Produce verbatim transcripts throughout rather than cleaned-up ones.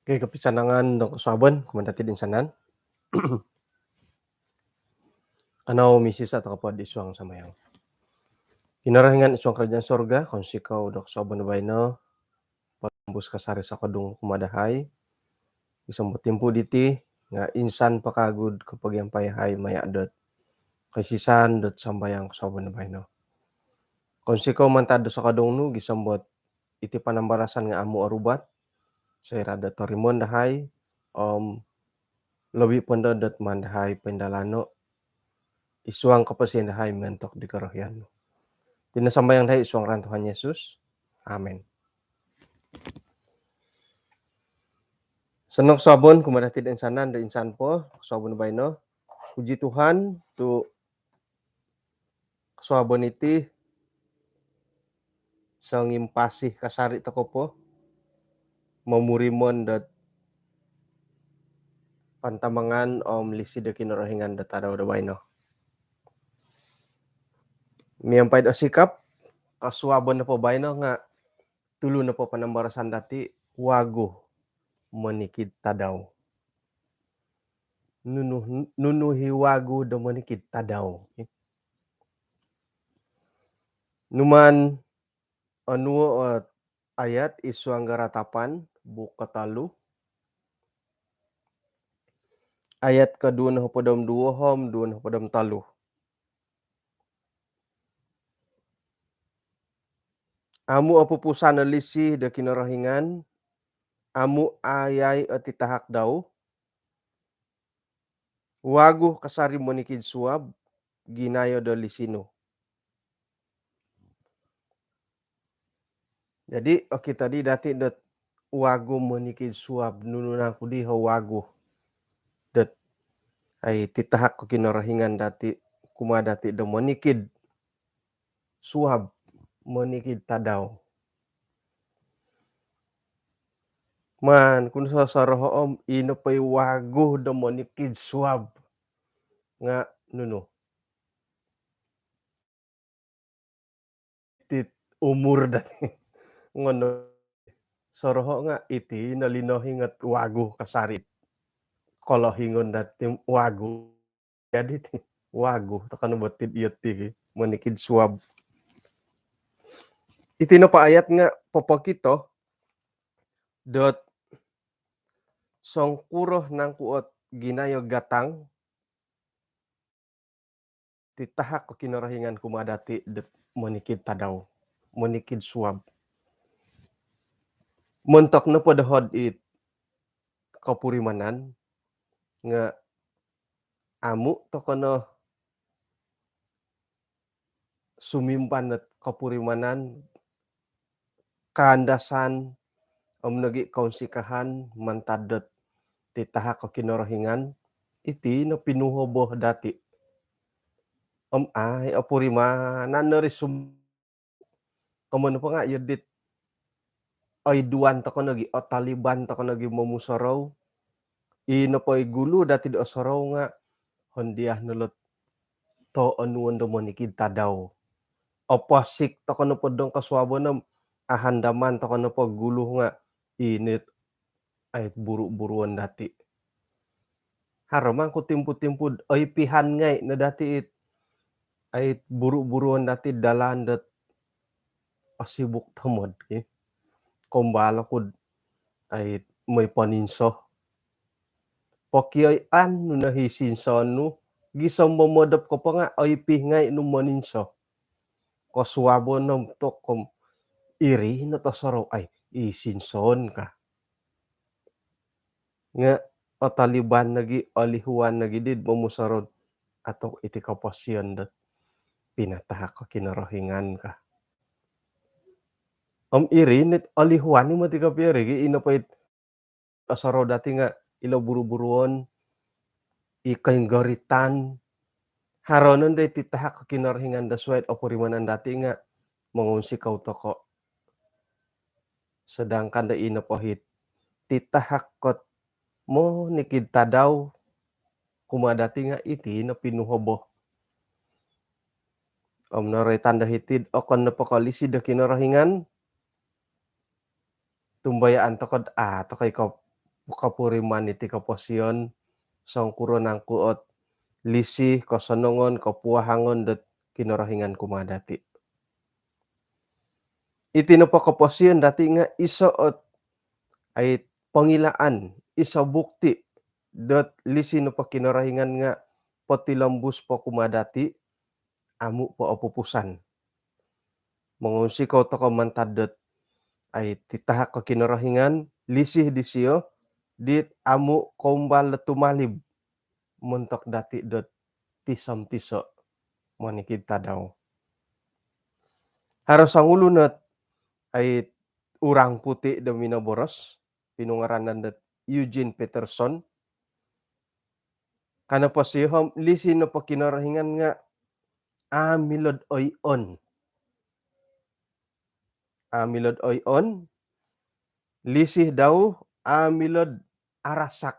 Okey, kopisanangan do kosuabon kumaa dati toinsanan. Kanou misisa' toko po id suang sambayang. Kinorohingan id suang kerajaan sorga, kounsikou do kosuabon do baino, potilombus kasari sokodung kumaa dahai. Gisom do timpu diti nga' insan po kawagu do kopogiampai yahai maya' dot koisisan dot sambayang kosuabon do baino. Kounsikou mantad do sokodung nu gisom dot iti panambarasan nga' amu' orubat, soira' dot torimoon dahai om lobi' po ndo dot maan dahai poindalano' id suang koposion dahai montok di korohian nu. Iti no sambayang dahai id suang ngaran Tuhan Yesus. Amin. Osonong kosuabon kumaa dati toinsanan do insan po kosuabon baino. Puji Tuhan tu' kosuabon iti songimpasi kasari toko po momurimon dot pantamangan om lisi do Kinorohingan do tadau do baino. Miampai do sikap, kosuabon nopo baino nga' tulu nopo panambarasan dati, wagu monikid tadau. Nunu, nunu i wagu do monikid tadau? Numaan onuo' o ayat id suang Ratapan, buuk kotolu, ayat koduo nohopod om duo om duo nohopod om tolu. Amu' opupusan o lisi do Kinorohingan, amu' aayai o titahak dau, wagu kasari monikid suab, ginayo do lisi nu. Jadi, okito di dati dot wagu monikid suab, nunu nangku di o wagu dot ai titahak o Kinorohingan dati kumaa dati do monikid suab, monikid tadau. Maan ku no sosoroho' om, ino po i wagu do monikid suab nga' nunu? Iti umur dati. Ngono soroho' nga' iti no linohi ngot wagu kasari. Kolohingon dati wagu. Jadi ti wagu, tokon no bo ti iyo ti monikid suab. Iti nopo ayat nga' popokito dot songkuro nangku ot ginayo gatang, titahak o Kinorohingan kumaa dati dot monikid tadau, monikid suab. Montok nopo doho' id kopurimanan nga' amu' toko no sumimban dot kopurimanan, kaandasan om nogi' kounsikahan mantad dot titahak o Kinorohingan, iti no pinuhobo dati. Om ai opurimanan no ri sum- Komoyon nopo nga' iyo dit oiduan toko nogi', otaliban toko nogi' momusorou. I nopo i gulu dati do osorou nga' hondiah no lot toonuon do monikid tadau. Oposik toko nopo dong kosuabon om ahandaman toko nopo gulu nga' init ait buru-buruon dati. Haro mangku timpu-timpu oipihan ngai' no dati it ait buru-buruon dati dalaan dot osibuk tomod ki. Kombalo kud ait moi poninso. Pokioian nu no hi sinson nu, gisom momodop ko po nga' oipih ngai' nu moninso. Kosuabon om tokom iri no tosorou ai i sinson ka. Nga' otaliban nogi', olihuan nogi' did momusorou atok iti koposion dot pinatahak o Kinorohingan ka. Om iri nit olihuan ni moti kopio ri gi ino po it osorou dati nga' ilo buru-buruon, i koinggoritan, haro nondo i titahak o Kinorohingan do suwai opurimanan dati nga' mongounsikou toko'. Sedangkan do ino po hit titahak ot monikid tadau kumaa dati nga' iti no pinuhobo. Om noroitan do hiti'd okon nopo ko' lisi do Kinorohingan, tumbayaan toko'd a' toko i' ko' kapuriman iti koposion, songkuro nangku ot lisi, kosonongon, kopuahangon dot Kinorohingan kumaa dati. Iti nopo koposion dati nga iso ot ai pongilaan, iso bukti dot lisi nopo Kinorohingan nga potilombus po kumaa dati, amu po opupusan. Mongunsikou toko mantad dot ai titahak ko Kinorohingan, lisi disio, dit amu koumbal do tumalib montok dati dot tisom-tiso monikid tadau. Haro songulun ot ai urang puti do minoboros, pinungaranan dot Eugene Peterson. Ka nopo sio om lisi nopo Kinorohingan nga a' milo'd oi'on. A' milo'd oi'on, lisi dau a' milo'd arasak.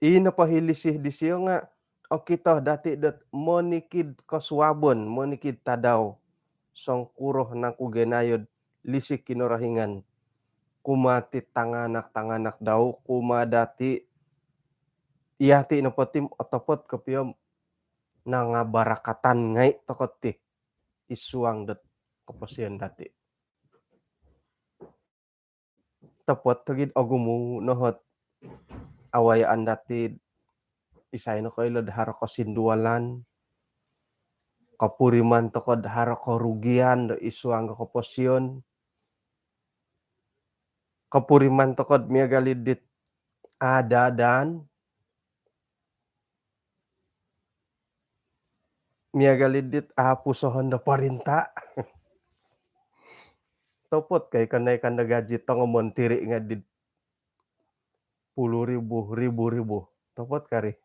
I nopo hi lisi disio nga okito dati dot monikid kosuabon, monikid tadau, songkuro nangku ginayo'd lisi Kinorohingan kumaa ti tanganak-tanganak dau, kumaa dati, yati nopo ti om otopot kopio om nangabarakatan ngai toko ti id suang dot koposion dati. Topot togid ogumu no ot awayaan dati, isai nokoilo'd haro kosindualan, kopuriman toko'd haro korugian do id suang do koposion, kopuriman toko'd miagal id dit ada-adaan, miagal id dit apusohon do parinta. Topot kai kanaikan do gaji tongo montiri nga dit puluh ribu, ribu-ribu. Topot kari.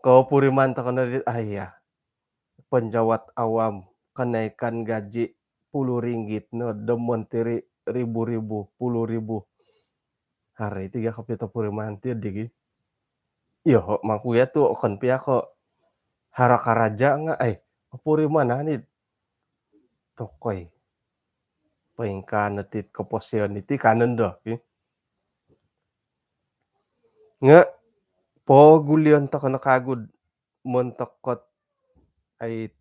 Kopuriman toko no dit, ah, iya, penjawat awam, kenaikan gaji puluh ringgit no, do montiri ribu-ribu, puluh ribu. Haro i tiga kopio topuriman ti digi. Iyo, mangku ya tu okon pia ko haro karaja nga, ai, opurimanan it tokoi. Poingkaa no ti koposion iti kanon do, ki. Nga pogulion toko no kagu montok ot ai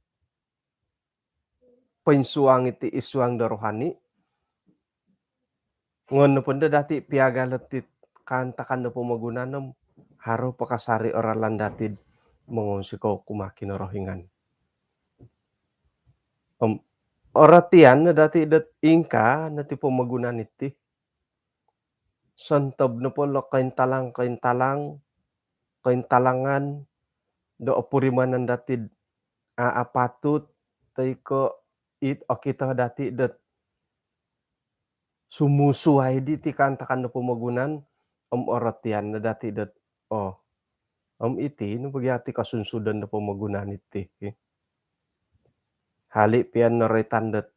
poinsuang iti id suang do rohani. Ngon nopo ndo dati piagal ot it kaantakan do pomogunan om haro po kasari o ralan dati'd mongunsikou kumaa Kinorohingan. Om orotian no dati dot ingkaa no ti pomogunan iti. Sontob nopo lo kointalang-kointalang, kointalangan do opurimanan dati'd a' apatut, toi ko it okito dati dot sumusuai diti kaantakan do pomogunan, om orotian no dati dot, oh, om iti no bagi ati kosunsudon do pomogunan iti. Hali pia noroitan dot,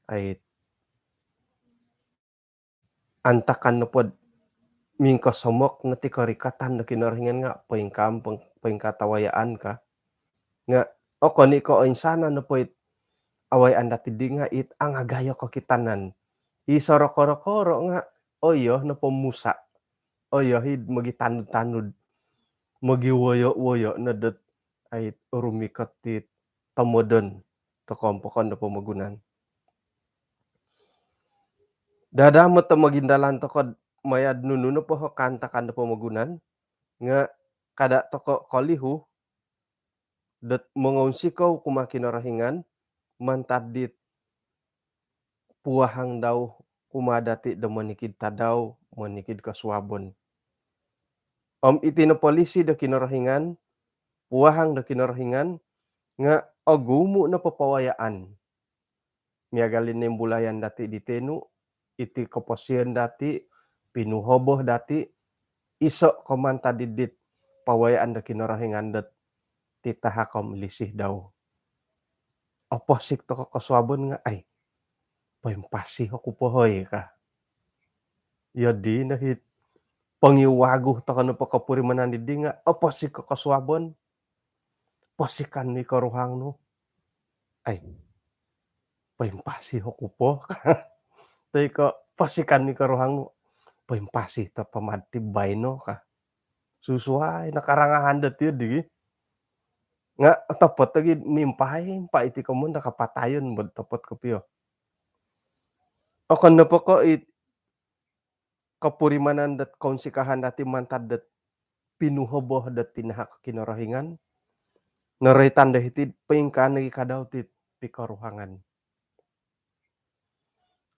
ai, antakan nopo'd mingkosomok no ti korikatan do Kinorohingan nga poingkaa, poingkaa tawayaan ka. Nga okon i ko oinsanan nopo it awayaan dati di nga it angagayo kokitanan. I sorokoro-koro nga oyo nopo Musa. Oyo id mogitanud-tanud, mogiwoyo-woyo no dot ai rumikot it tomodon do koompokon do pomogunan. Dadamot do mogindalan toko'd maya'd nunu nopo o kaantakan do pomogunan, nga kada toko kolihu dot mongounsikou kumaa Kinorohingan mantad dit puahang dau kumaa dati do monikid tadau, monikid kosuabon. Om iti nopo lisi do Kinorohingan, puahang do Kinorohingan, nga ogumu nopo pawayaan. Miagal i nimbulayan dati di tenu, iti koposion dati, pinuhobo dati, iso ko mantad id dit pawayaan do Kinorohingan dot titahak om lisi dau. Oposik toko kosuabon nga, ai, poimpasi oku po hoi ka. Iyo di no it pongiwagu toko nopo kopurimanan di di nga oposik ko kosuabon. Posikan ni koruhang nu. Ai, poimpasi oku po. Toi ko' posikan i koruhang nu, poimpasi to pama ti baino ka. Susuai no karangahan dot iyo digi. Nga' otopot ogi mimpai-impai iti komoyon do kapatayon bo, otopot kopio. Okon nopo ko' it kopurimanan dot kounsikahan dati mantad dot pinuhobo dot tinahak Kinorohingan, noroitan do hiti'd poingkaa nogi kadau ti pikoruhangan.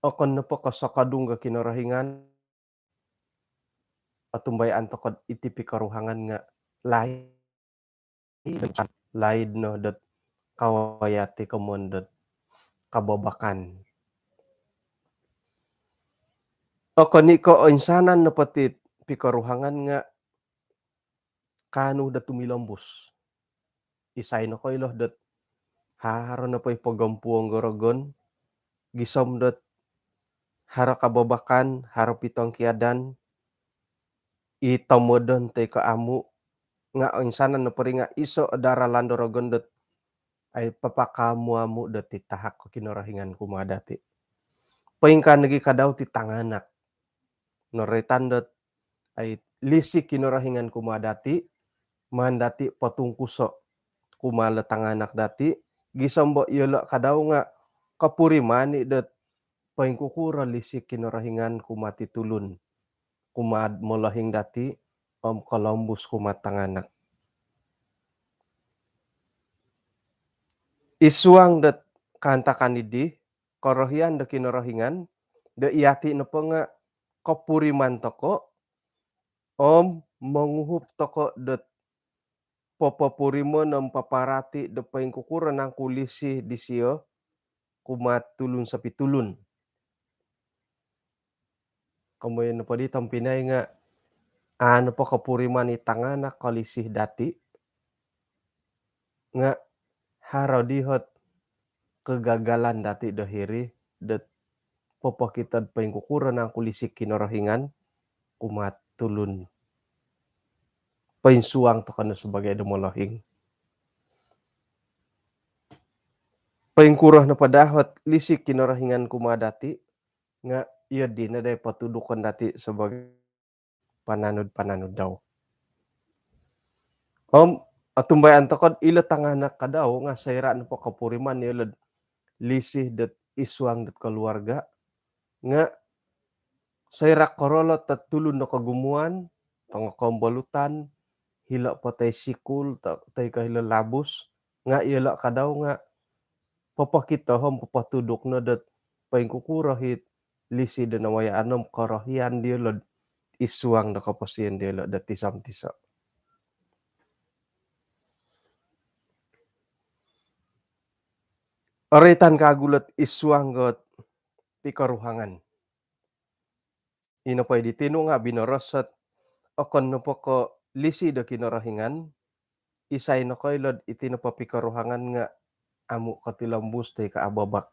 Okon nopo ko' sokodung o Kinorohingan, otumbayaan toko'd iti pikoruhangan nga' laid, laid no dot kawaya ti komoyon dot kababakan. Okon i' ko' oinsanan nopo ti pikoruhangan nga' kaanu dot tumilombus. Isai nokoilo dot haro nopo i pogompuong o rogon, gisom dot haro kababakan, haro pitongkiadan, i tomodon toi ko' amu', nga' oinsanan nopo ri nga' iso' o ralan do rogon dot ai papakaamu-amu' dot i tahak o Kinorohingan kumaa dati. Poingkaa nogi kadau ti tanganak. Noroitan dot ai lisi Kinorohingan kumaa dati, maan dati potungkuso' kumaa lo tanganak dati, gisom bo iyolo' kadau nga' kopuriman i' dot poingkukuro lisi Kinorohingan kumaa ti tulun, kumaa'd molohing dati, om kolombus kumaa tanganak. Id suang dot kaantakan iddi, korohian do Kinorohingan do iyati' nopo nga' kopuriman toko' om monguhup toko' dot popopurimon om paparati' do poingkukuro nangku lisi disio kumaa tulun sopi tulun. Komoyon nopo di tompinai nga' a' nopo kopuriman i tanganak o lisi dati', nga' haro di hot kegagalan dati' do hiri dot popokito'd poingkukuro nangku lisi Kinorohingan kumaa tulun poinsuang toko' no sabagai do molohing. Poingkuro nopo daa hot lisi Kinorohingan kumaa dati' nga' iyo dino dai potudukon dati' sabagai pananud-pananud dau. Om otumbayaan toko'd ilo tanganak kadau nga' soira' nopo kopuriman iyolo'd lisi dot id suang dot koluarga', nga' soira' korolot dot tulun do kogumuan, tongo kombolutan, hilo' po toi sikul, to-, toi ko' hilo' labus, nga' iyolo' kadau nga' popokito om popotuduk no dot poingkukuro hit lisi do nawayaan om korohian diyolo'd id suang do koposion diyolo' do tiso-tiso'. Oroitan kagu lo'd id suang dot pikoruhangan. Ino poi diti nu nga' binoros ot okon nopo ko' lisi do Kinorohingan, isai nokoilo'd iti nopo pikoruhangan nga' amu' kotilombus toi ko' ababak.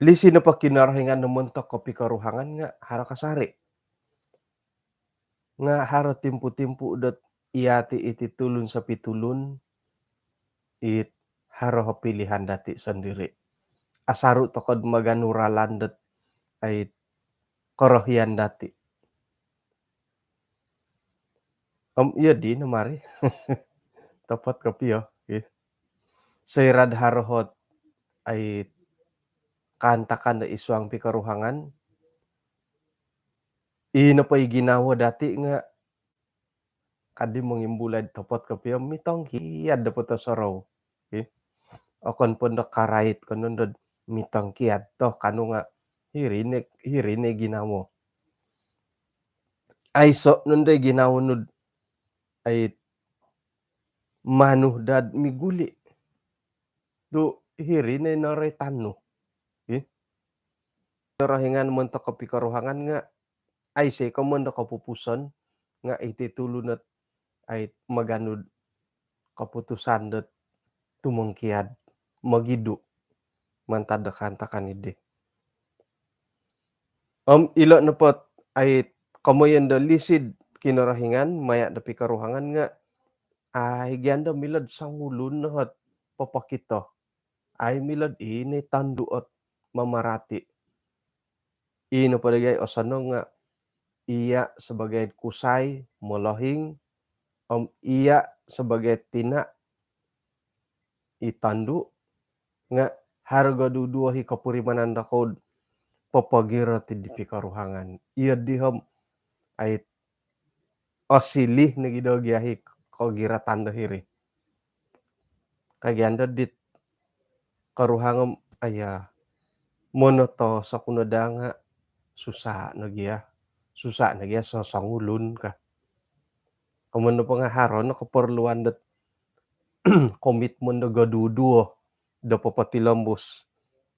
Lisi nopo Kinorohingan do montok ko' pikoruhangan nga' haro kasari'. Nga' haro timpu-timpu dot iyati' iti tulun sopi tulun it haro pilihan dati' sondiri'. Asaru' toko'd maganu ralan dot ai korohian dati'. Om iyo dino mari. Topot kopio, ih. Soira'd haro hot ai kaantakan do id suang pikoruhangan, ino po i ginawo dati' nga' kaddi mongimbulai'd topot kopio mitongkiad do potosorou. Ih. Okon pondo karait ko' nondo'd mitongkiad to kanu nga' hiri ne, hiri ne ginawo. Aiso' nondo i ginawo nu'd ai manu dad miguli'. Tu' hiri ne noroitan nu. Ih. Rohingan montok ko' pikoruhangan nga' aiso' i' komoyon do kopupuson nga' iti tulun ot ai maganu'd koputusan dot tumongkiad mogidu' mantad do kaantakan iddi. Om ilo' nopo't ai komoyon do lisi'd Kinorohingan maya' do pikoruhangan nga' ai giando milo'd songulun no hot popokito. ai milo'd i no i tondu' ot mamarati'. I nopo dagai osonong nga' iya' sabagai kusai molohing, om iya' sabagai tina' i tondu', nga' haro goduduo i kopurimanan dokou'd popogirot id pikoruhangan. Iyo di om ai osiliu nogi do gia i kogirotan do hiri. Kagian do dit koruhang om, aya, monoto sokuno daa nga' susa' no gia. Susa' no gia so songulun ka. Komoyon nopo nga' haro no koporluan dot komitmen do goduduo do popotilombus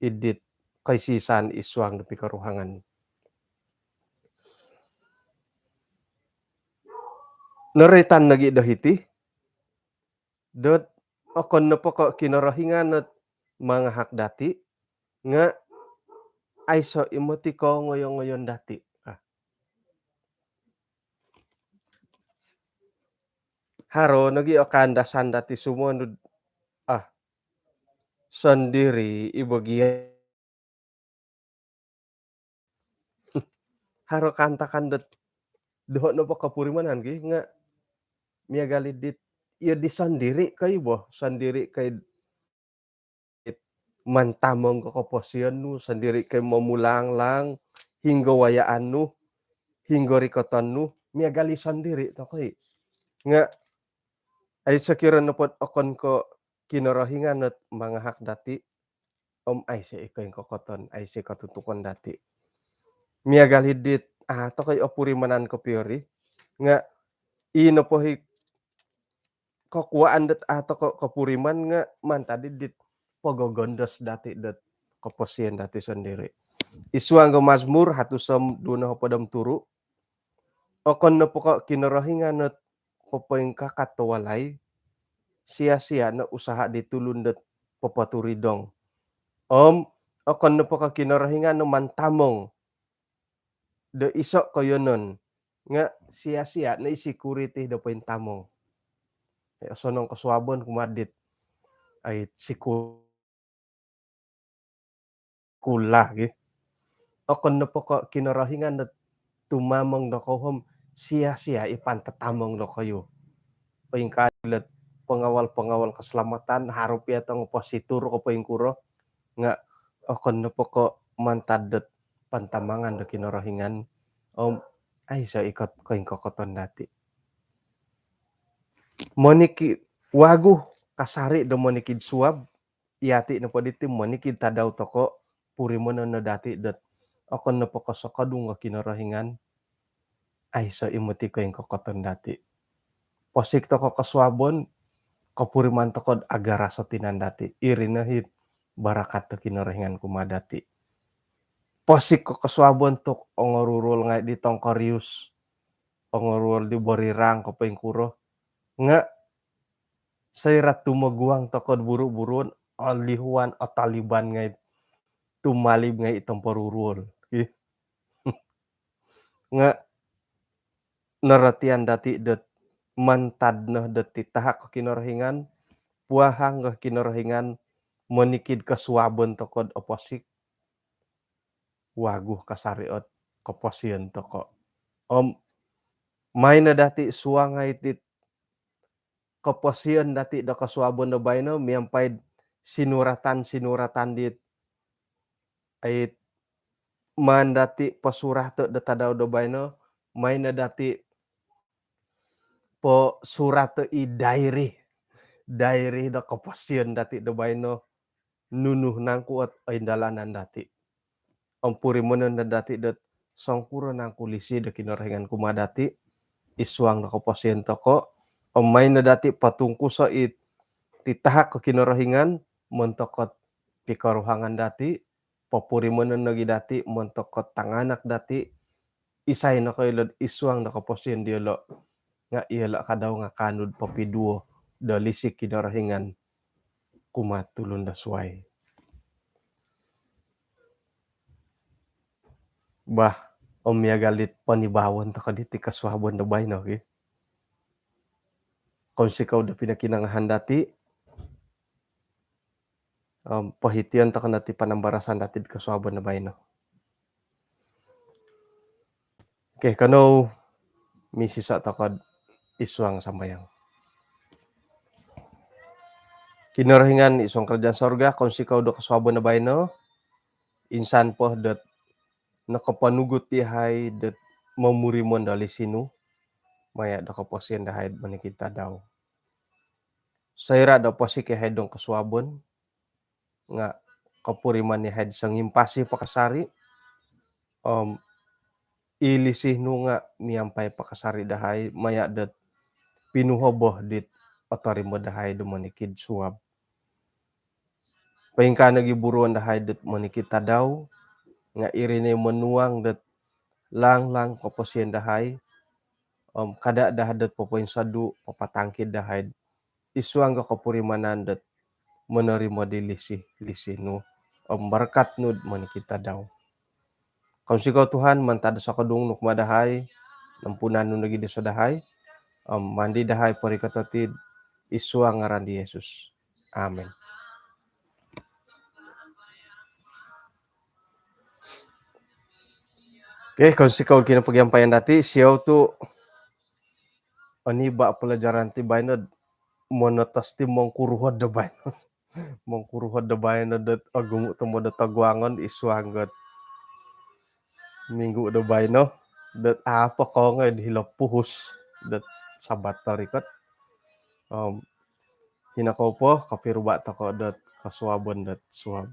id dit koisisan id suang do pikoruhangan. Noroitan nogi do hiti dot okon nopo ko' Kinorohingan ot mangahak dati', nga' aiso' i moti kongoyon-ngoyon dati'. Ah. Haro nogi o kaandasan dati' sumonu, ah, sondiri' i bo gia. Haro kaantakan dot doho' nopo kopurimanan ki nga' miagal i dit iyo di sondiri' ko i bo, sondiri' ko i mantamong ko koposion nu, sondiri' ko i momulaang-laang, hinggo wayaan nu, hinggo rikoton nu, miagal i sondiri' toko i. Nga' ai sokiro nopo dot okon ko' Kinorohingan ot mangahak dati', om aiso' i koingkokoton, aiso' i kotutukon dati'. Miagal i dit, ah, toko i opurimanan kopio ri, nga' i nopo i kokuaan dot, ah, toko kopuriman nga' mantad i dit pogogondos dati' dot koposion dati' sondiri'. Id suang do Mazmur hatus om duo nohopod om turu', okon nopo ko' Kinorohingan ot popoingkakat do walai, sia-sia no usaha di tulun dot popoturidong. Om okon nopo ko' Kinorohingan no mantamong do iso' koiyonon, nga' sia-sia no i sikuriti do pointamong. Ai, osonong kosuabon kumaa dit, ai, siku- kula gi. Okon nopo ko' Kinorohingan dot tumamong dokoyu om sia-sia i pantatamong dokoyu. Poingkaa dilo' pengawal-pengawal keselamatan, haro pia tongo positur ko poingkuro, nga' okon nopo ko' mantad dot pantamangan do Kinorohingan, om aiso' i koingkokoton dati'. Monikid, wagu kasari' do monikid suab, iyati' nopo diti monikid tadau toko', purimonon no dati' dot okon nopo ko' sokodung o Kinorohingan, aiso' i moti koingkokoton dati'. Posik toko' kosuabon, kopuriman toko'd agaraso tinan dati'. Iri no hit barakat do Kinorohingan kumaa dati'. Posik ko kosuabon tu' ongoruruol ngai' di tongkorius, ongoruol di borirang ko poingkuro. Nga' soira' tumoguang toko'd buru-buruon, olihuan, otaliban ngai', tumalib ngai' i tomporuruol. Ih. Nga' norotian dati' dot mantad no dot titahak ko Kinorohingan, puhahang ko Kinorohingan, monikid kosuabon toko'd oposik, wagu kasari' ot koposion toko'. Om maai no dati' suangai dit koposion dati' do kosuabon do baino miampai'd sinuratan-sinuratan dit, ai, maan dati' posurato' do tadau do baino, maai no dati' posurato' i diary, diary do koposion dati' do baino, nunu nangku ot oindalanan dati'. Om purimonon no dati' dot songkuro nangku lisi do Kinorohingan kumaa dati' id suang do koposion toko', om maai no dati' potungkuso' i titahak ko Kinorohingan montok ot pikoruhangan dati', popurimonon nogi dati' montok ot tanganak dati', isai nokoilo'd id suang do koposion diyolo', nga' iyolo' kadau nga' kaanu'd popiduo do lisi Kinorohingan kumaa tulun do suwai. Bah, om miagal dit ponibawon toko' diti kosuabon do baino gi. Kounsikou do pinokinongohan dati'. Om pohition toko no ti panambarasan dati id kosuabon do baino. Okey, kanou misisa' toko id suang sambayang. Kinorohingan id suang kerajaan sorga, kounsikou do kosuabon do baino, insan po dot nokoponugut iyahai dot momurimon do lisi nu, maya' do koposion dahai monikid tadau. Soira' do posik iyahai dong kosuabon, nga' kopuriman iyahai songimpasi pakasari', om i lisi nu nga' miampai pakasari' dahai, maya' dot pinuhobo dit otorimo dahai do monikid suab. Poingkaa nogi buruon dahai dot monikid tadau, nga' iri no i monuang dot laang-laang koposion dahai, om kada' daa dot popoinsodu', papatangkid dahai id suang do kopurimanan dot monorimo di lisi, lisi nu, om barakat nu monikid tadau. Kounsikou Tuhan, mantad do sokodung nu kumaa dahai, ampunan nu nogi dosa dahai, om mandi dahai porikoto ti id suang ngaran di Yesus. Amin. Okey, kounsikou kino pogiampaian dati, siou tu' oniba' pelajaran ti baino, monotos ti mongkuruhod do baino. Mongkuruhod do baino dot ogumu' tomod do toguangon id suang dot minggu do baino, dot a' po kongoi do hilo puhus dot Sabat torikot. Om hino kou po, kopiruba' toko dot kosuabon dot suab.